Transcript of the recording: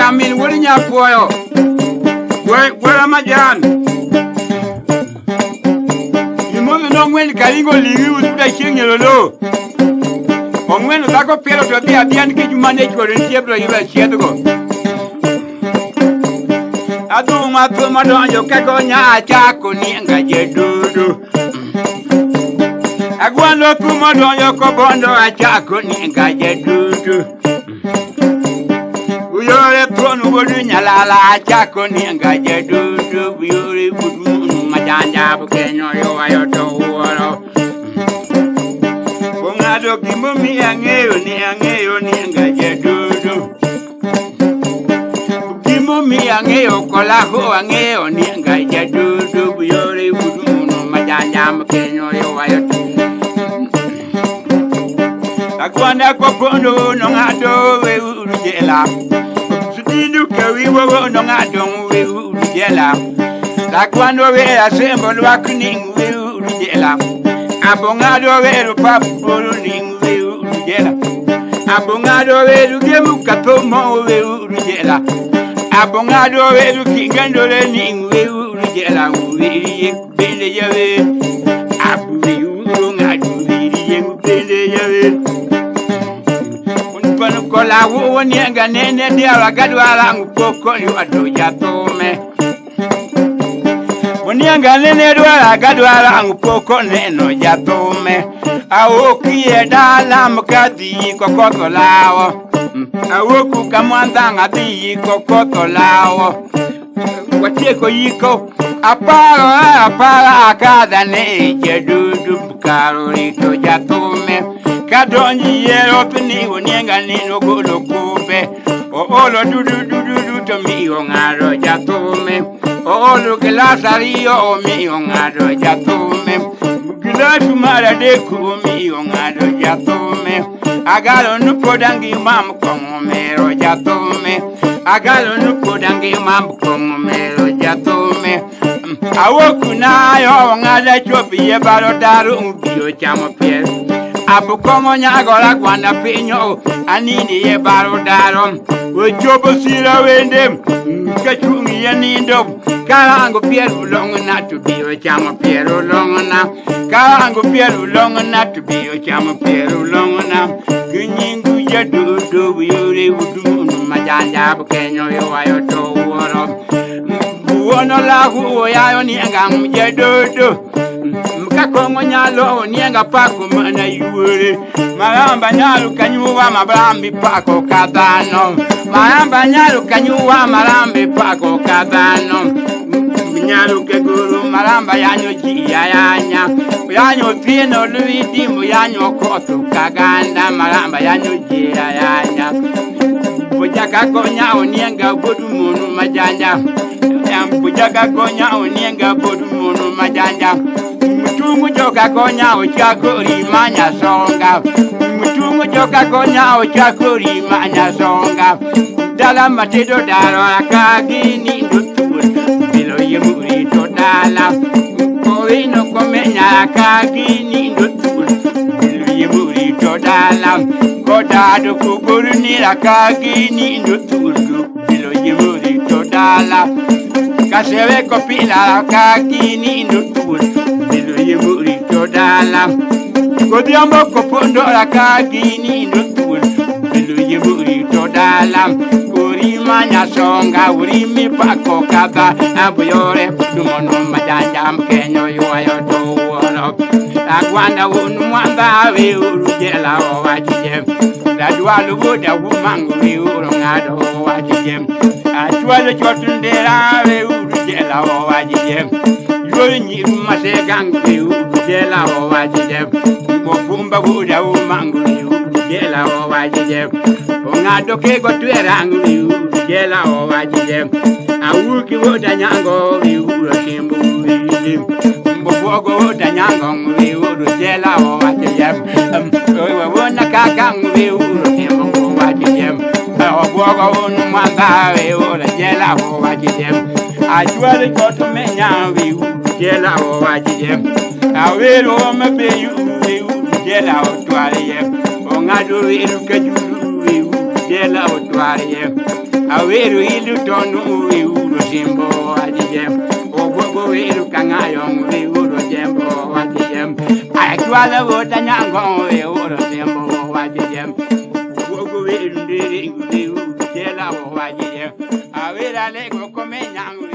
Nyamin wuod nyapuoyo. Gwera majan. Gimomiyo nong'wen karingo ling'i usuda chieng' nyololo. Ong'weno dhako piero to dhi adhiya nikech mane chwore nitie biro yudo achiedhgo. Adhum athum odonjo kagonya achako nienga jedudu. Agwando thum odonjo kobondo achako nienga jedudu. Uyore thuon wuod nyalala achako nienga jedudu. Uyore wuod munu majanja bukenyo ywayo to wuoro. Ong'ado gimomiyo ang'eyo ni ang'eyo ni ngajadudu. Gimomiyo ang'eyo kolaho ang'eyo ni ngajadudu. Yore wuod majanja kenyo ywayo. Agwanda kopondo nong'ado we uru jela. Sudindu kawiwo nong'ado we uru jela. Agwando we asembo lwak ni we uru jela. Abong'ado weru papuru ni we uru jela. Abong'ado weru gemu katomo we uru jela. Abong'ado weru kingendole ni we uru jela. We bele yawe. Abu uru ng'ado we bele yawe. Kola wo nienga nene diara gadwara ngupoko yu ado jatome. Onianga nene dwara gadwara ngupoko neno jatome. Awoki e dala mkadhi kokoto lawo. Awoku kamwanda ngadhi kokoto lawo. Watieko yiko aparo aparo akadha ne jadudu karo rito jathume kadonji yiero pini onienga ni nogolo kube oolo dudu dudu duto mi ong'ado jathume oolo gilas ariyo omi ong'ado jathume gilas mar adek omi ong'ado jathume agalo ni pod angima mkong'o mero jathume agalo ni pod angima mkong'o mero jathume awoku nayo ong'ada chopi ye baro daru ubiro chamo pier abukomo nyagora gwanda piny o anindi ye baro daro ochopo sira wende kachung' ye nindo karango pier ulong'ona to biro chamo pier ulong'ona karango pier ulong'ona to biro chamo pier ulong'ona kinyingu jadudu yore udunu majanja kenyo ywayo to wuoro buono lahu yayo nienga mjadodo mkakong'o nyalo nienga pako mana yuore maramba nyalo kanyuwa mabrambi pako kadhano maramba nyalo kanyuwa marambi pako kadhano nyalo keguru maramba yanyo ji yayanya yanyo thieno luidi yanyo kotho kaganda maramba yanyo ji yayanya bujaka konya onienga bodu munu majanja bujaka konya onienga bodu munu majanja mutungu joka konya ochako rimanya songa mutungu joka konya ochako rimanya songa dala matedo daro akagi ni ndotur bilo yemuri to dala kowino komenya akagi ni ndotur bilo yemuri to dala kodado kuguru ni akagi ni ndotur bilo yemuri to dala kasewe kopila akagi ni ndotur bilo yemuri to dala kodhiambo kopondo akagi ni ndotur bilo yemuri to dala urimanya songa urimi pako kaba abuyore dumono majanja mkenyo yuayo to wuoro agwanda wonu mwamba we urujela owachije dadwalu buda wumangu we uro ng'ado owachije achwalo chotundera we urujela owachije yuori nyiru masegang we urujela owachije mofumba buda wumangu we urujela owachije ong'ado kego twerang we urujela owachije awuki wuoda nyango we uro kimbu wije mbobuogo wuoda nyango we urujela owachije wona kaka we uro kimbu owachije obuogo wonu mwamba we urujela owachije achwalo choto menya we urujela owachije awero mabeyu we urujela otwaliye ong'ado weru kajulu we urujela jela otwarye aweru ilu tonu weuru timbo wajije ogwogo weru kang'ayo weuru jembo wajije achwala wuoda nyango weuru timbo wajije ogwogo weru ndiri weuru jela wajije awera lego komenyango.